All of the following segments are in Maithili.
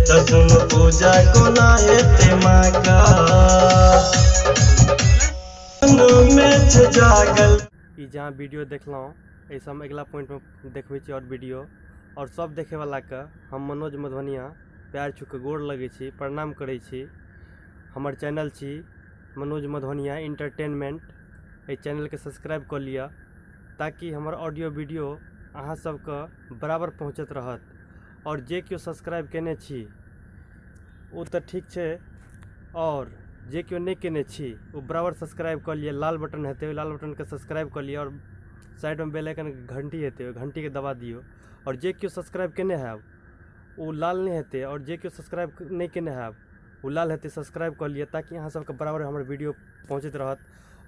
तऽ सुनु पूजा कोना हेतै माँ के। मे छै जागल। ई जहाँ वीडियो देखलहुँ, एहिसँ हम अगिला पॉइंटमे देखबै छी आओर वीडियो। आओर सब देखैवलाके हम मनोज मधुबनिया पैर छू कऽ गोर लगै छी, प्रणाम करै छी। हमर चैनल छी मनोज मधुबनिया इंटरटेनमेंट। एहि चैनलके सब्सक्राइब कऽ लिअ ताकि हमर ऑडियो वीडियो अहाँ सबके बराबर पहुँचैत रहत। आओर जे केओ सब्सक्राइब केने छी ओ तऽ ठीक छै, आओर जे केओ नहि केने छी ओ बराबर सब्सक्राइब कऽ लिअ। लाल बटन हेतै, ओहि लाल बटनके सब्सक्राइब कऽ लिअ आओर साइडमे बेल आइकन घंटी हेतै, ओहि घंटीके दबा दियौ। आओर जे केओ सब्सक्राइब केने हैब ओ लाल नहि हेतै, आओर जे केओ सब्सक्राइब नहि केने हैब ओ लाल हेतै। सब्सक्राइब कऽ लिअ ताकि अहाँ सबके बराबर हमर वीडियो पहुँचैत रहत।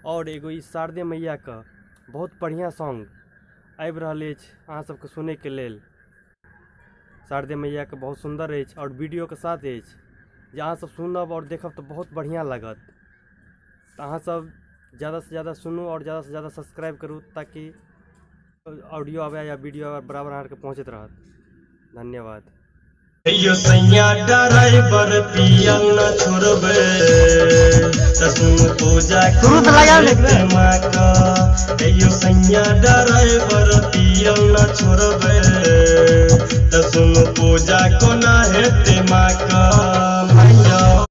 आओर एगो ई शारदे मैयाके बहुत बढ़िआँ सॉन्ग आबि रहल अछि अहाँ सबके सुनैके लेल। शारदे मैयाके बहुत सुन्दर अछि आओर वीडियोके साथ अछि जे अहाँ सब सुनब आओर देखब तऽ बहुत बढ़िआँ लागत। तऽ अहाँ सब ज्यादासँ ज्यादा सुनू आओर ज्यादासँ ज्यादा सब्सक्राइब करू ताकि ऑडियो आबै या वीडियो आबै बराबर अहाँ आरके पहुँचैत रहत। धन्यवाद। यो सैया ड्राइवर पियल न छोड़बै तऽ सुनु पूजा तुरंत कोना लगाओ ने। हेतै माँ के। यो सैया ड्राइवर पियल न छोड़बै तऽ सुनु पूजा कोना हेतै माँ के। मैया।